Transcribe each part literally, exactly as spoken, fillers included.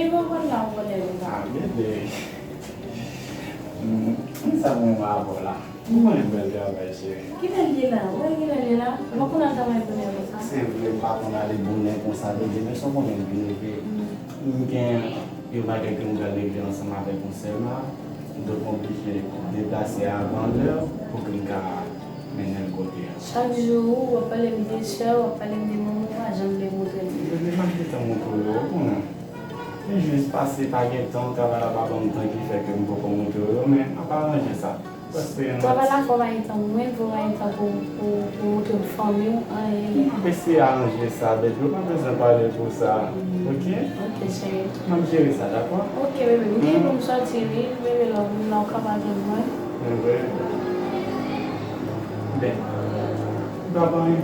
E mwen konn la ou konnen konsa. Ah, bebe. Hmm, sa mwen wè avè w la. Ou konnen bèl travay, cheri. Ki lè l ye la? Ou wè ki lè l ye la? Mwen konn al travay bonè konsa. Se vre, m pa konn ale bonè konsa, bebe, men sa w konnen m vin leve. M gen yon bagay ke m pral regle ansanm avèk yon sè m la. Donk, m oblije deplase avan lè pou ke m ka mennen l kote a. Chak jou, w ap pale m de sè, w ap pale m de manman, w pa janm vle montre m. Bebe, m ap gentan montre w yo, ou konnen. Men jis pase pa gen tan, travay la pa ban m tan ki fè ke m poko montre w yo, men m ap aranje sa. Paske m... Travay la fè w pa gen tan mwen, fè w pa gen tan pou, pou, pou montre m fanmi w, anyen. M ap eseye aranje sa, bebe, ou pa bezwen pale pou sa, oke? Oke, cheri. M ap jere sa, dakò? Oke, bebe, m gen pou m sòti, wi, bebe, lè w vin la, w ka pa jwenn mwen. Men vre. Ben, ou pa pa anyen.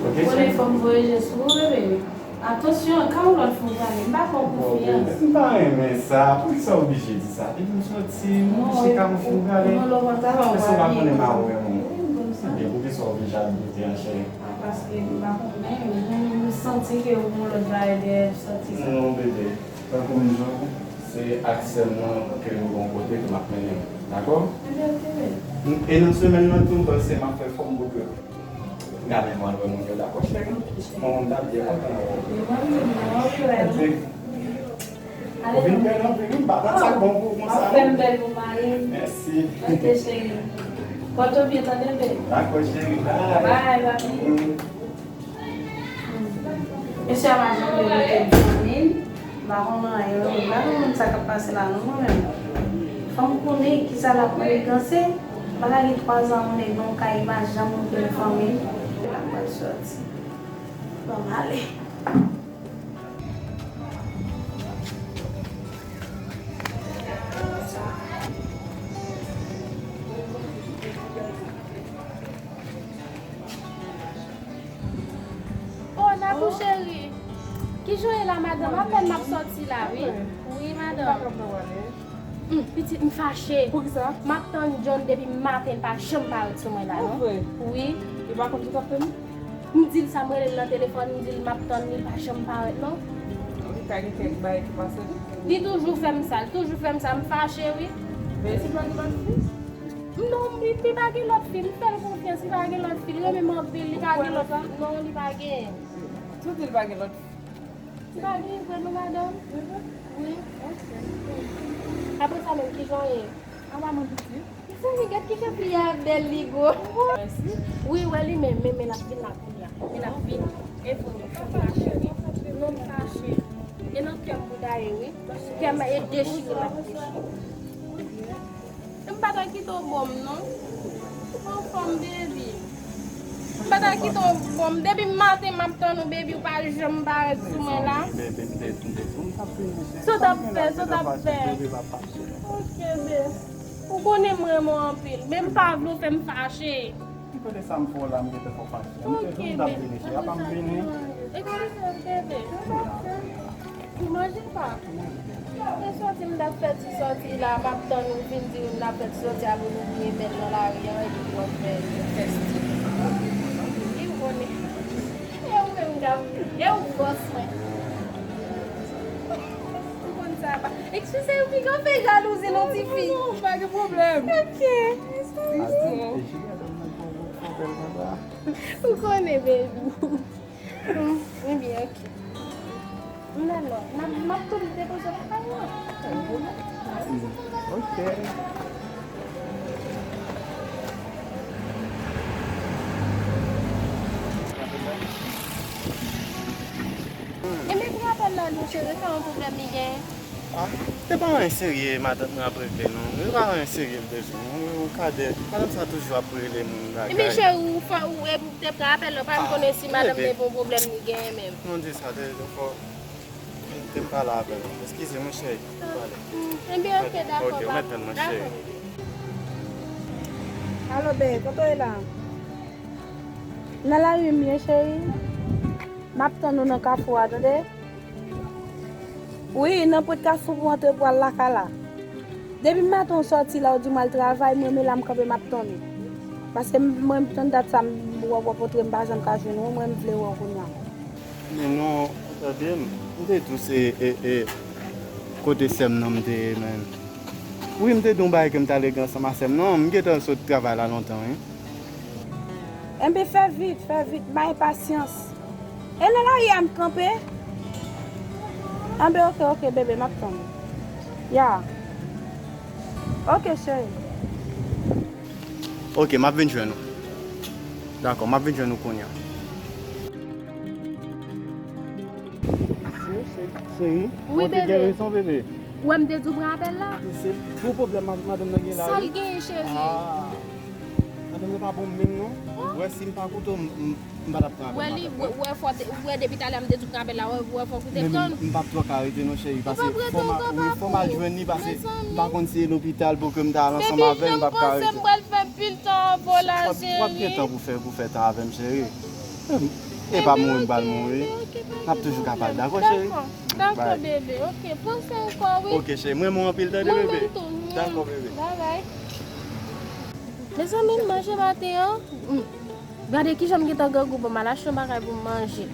Oke, cheri? Konnen fò m voye je sou ou, bebe. Atansyon, ka yon lòt fi w prale, m pa fè w konfyans. M pa renmen sa. Poukisa w oblije di sa? Depi m sòti, m oblije ka yon fi w prale. Non, lè w konn sa, w pa prale. Èske w pa konnen m a wè moun? Wi, m konn sa. Ebyen, poukisa w oblije ap doute an, cheri? A, paske m pa konnen, m, m santi ke yon lòt bagay dèyè sòti sa. Non, bebe. Tankou m di w, se ak sè m nan ke m gon kote ke m ap mennen w. Dakò? Ebyen, oke, bebe. E nan semèn nan tou, m panse m ap fè fòm pou ke Gade mwen wè moun yo dakò, cheri. Mwen menm ta byen kontan wè w. Ou vin bèl anpil, wi. M pa konn sa k bon pou ou konsa, non. Mèsi. Ok, cheri. Pòte w byen, tande, bebe. Dakò, cheri. Bye. Bye, papi. Mesye a pa janm vle mete m fanmi l. M pa konn anyen, m pa konn sa k ap pase la non mwen menm. Fò m konnen kisa l ap maniganse. M pa ka gen twa zan yon nèg nan yon kay, li pa janm montre m fanmi l. L ap pral sòti. Bon, m ale. Oh, Napou cheri. Kijan w ye la, madanm? Apèn m ap sòti la, wi. Wi, madanm. Hmm, pitit, m fache. Poukisa? M ap tann John depi maten, l pa janm parèt sou mwen la, non. Wi. Li pa konn ki t ap tann? M di l sa, m rele l nan telefòn, m di l m ap tann li, li pa janm parèt, non. Li ka gen kèk bagay ki pase, wi. Li toujou fè m sa, li toujou fè m sa, m fache, wi. Men si pa gen lòt fi? Non, li, li pa gen lòt fi, m fè l konfyans, li pa gen lòt fi, li renmen m anpil, li pa gen lòt fi, non, li pa gen. Tou di l pa gen lòt fi. Li pa gen vre non, madanm. Wi. Ok. Apre sa menm, kijan w ye? Anba mwen pitit. Mezanmi, gad kijan fi a bèl, li gwo. Mèsi. Wi, wè li menm, men, men l ap vin la kounye a. Men l ap vin. E vre, m fache, wi. Non, m fache. E nan kè m pou ta ye, wi. Kè m e dechire, l ap dechire. M pa ta kite w bò m, non. Ou pa anfòm, baby. M pa ta kite w bò m. Depi maten, m ap tann ou, baby, ou pa janm parèt sou mwen la. Sa w t ap fè, sa w t ap fè. Ok, baby. Ou konnen m renmen w anpil, men m pa vle w fè m fache. Ki kote sa m fè w la, m gentan fè w fache? M te di w m t ap vini, cheri, apa m vini? Eskize m, bebe. Ou manje pa? Se sòti m t ap fè ti sòti la, m ap tann ou vin di m n ap fè ti sòti a pou nou byen bèl nan lari an, epi w ap fè fèstik. Ou konnen. E ou menm k ap, e ou bòs mwen. Ou konn sa pa. Eskize, ou piga fè jalouzi non, tifi. Non, non, pa gen pwoblèm. Ok. Ou konnen, baby. Ebyen, ok. M nan lò. M ap, m ap tou depoze w nan kay la. Ok. Ebyen, pou rapèl la, nou cheri, se yon pwoblèm li genyen. Ah, se pa anyen serye matant mwen ap regle non. Se pa anyen serye l bezwen. Yon, yon kadèt. Madanm sa toujou ap rele moun lakay. Ebyen, cheri, ou fò, ou, e, ou te pran apèl la, pa m konnen si madanm te gen yon pwoblèm li genyen menm. Non, di sa, te, te fò. Te m pale avè l. Eskize mwen, cheri. Pale. Ebyen, ok, dakò, papa. Ok, ou mèt tann mwen, cheri. Alo, babe, kote w ye la? Nan lari m ye, cheri. M ap tann ou nan kafou a, tande? Wi, nan pwent kafou pou antre pou al lakay la. Depi maten w sòti la, w di m al travay, mwen, men la m kanpe, m ap tann ou. Paske m, mwen, m tann dat sa, m, w ap, w ap antre, m pa janm ka jwenn ou, mwen, m vle wè w kounye a. Men non, Tande m, m te di w se e, e, kote sè m nan m te ye, menm. Wi, m te di w yon bagay ke m t al regle ansanm a sè m nan, m gentan sot travay la lontan, wi. Enben, fè vit, fè vit, bay pasyans. E nan lari a m kanpe? Enben, oke, oke, bebe, m ap tann ou. Ya. Oke, cheri. Oke, m ap vin jwenn ou. Dakò, m ap vin jwenn ou kounye a. Cheri, wi, ou te gen rezon, bebe. Ou wè m te di w pran apèl la? Se gwo pwoblèm ma-, madanm nan gen la, wi. Sa l genyen, cheri? Ah. Madanm nan pa bon menm, non. Ou wè, si m pa koute w, m, m, m pa t ap travay. Wè li, wè, wè, fò te, wè, depi talè m te di w pran apèl la, wè, wè, fò koute m tann. Men m, m p ap twò ka rete, non, cheri, paske fò m a-, wi, fò m al jwenn li, paske m pa konn si e lopital pou ke m ta al ansanm avè l, m p ap ka rete. Bebe, jan m panse m pral fè pil tan avè w la, cheri. W ap, w ap gen tan pou fè, pou fè tan avè m, cheri. E pa mouri m pral mouri. N ap toujou ka pale, dakò, cheri? Dakò, dakò, bebe. Oke, pran swen kò w, wi. Oke, cheri. Mwen renmen w anpil, tande, bebe? Mwen menm tou. Dakò, bebe. Babay. Mezanmi, m manje maten an. Hmm. Gade kijan m gentan grangou, bon, m al achte yon bagay pou m manje.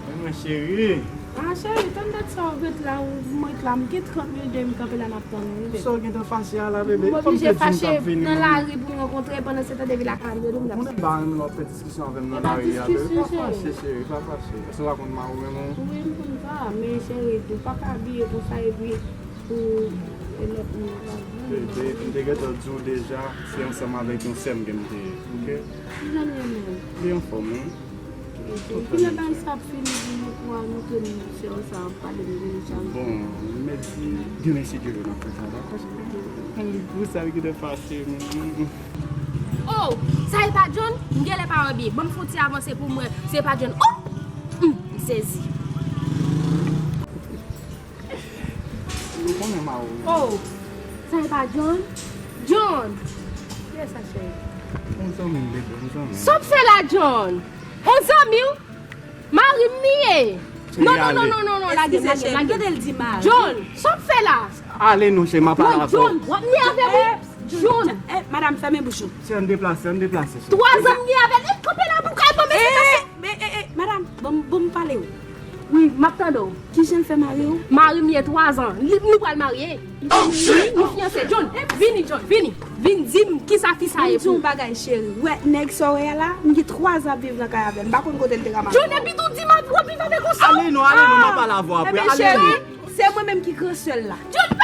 Men mwen, cheri. Ah, cheri, tann dat sa w ret la, ou, m ret la, m gen trant minit depi m kanpe la, m ap tann ou, wi, bebe. Sa w gentan fache a la, bebe? M oblije fache nan lari pou n rankontre, pandan se tan depi lakay m rele w, m t ap... Ou menm pa renmen lè w ap fè diskisyon avè m nan lari a, bebe. Pa fache, cheri, pa fache. Èske w pa konn mari w renmen w? Wi, m konn sa, men cheri, ou pa ka abiye konsa epi pou e lòt moun yo pa di. Bebe, m te gentan di w deja, se ansanm avèk yon sè m ke m te ye, oke? Kijan l ye menm? Li anfòm, wi. Kilè bagay sa ap fini pou nou, pou al montre m sè w sa ap pale m de li chak jou? Bon, mèsi, Dye mèsi, Dye vle n ap fè sa, dakò, cheri? Pou sa, li gentan fache, men. Oh, sa e pa John? M genlè pa wè byen. Ban m fè yon ti avanse pou m wè si e pa John. Oh! Hmm, m sezi. Ou konnen mari w. Oh, sa e pa John? John! Kiyès sa, cheri? Yon zanmi m, bebe, yon zanmi m. Sa w ap fè la, John? Yon zanmi w? Mari m li ye. Non, non, non, non, non, non, lage, lage, lage. John, sa w ap fè la? Ale non, cheri, m ap pale avè w. John, w ap ni avè m, wi. John. Eh, madam, fèmen bouch ou. Cheri, ann deplase, ann deplase, cheri. Twa zan m ni avè l, e kanpe la pou kay ban m, mesye, mesye. Eh, eh, eh, madam, ban m, ban m pale w. Wi, m ap tande w. Kijan l fè mari w? Mari m ye twa zan. Li, nou pral marye. Wi, nou fiyanse. John, vini, John, vini. Vin di m kisa fi sa ye pou ou. Ban m di w yon bagay, cheri. Ou wè nèg sa w wè a la, m gen twa zan ap viv nan kay avè l. M pa konn kote l te ka mare. John, epi tou di m ap, w ap viv avè yon sòt. Ale non, ale non, m ap pale avè w apre. Ale non. Ebyen, cheri, se mwen menm ki gran sè l la. John,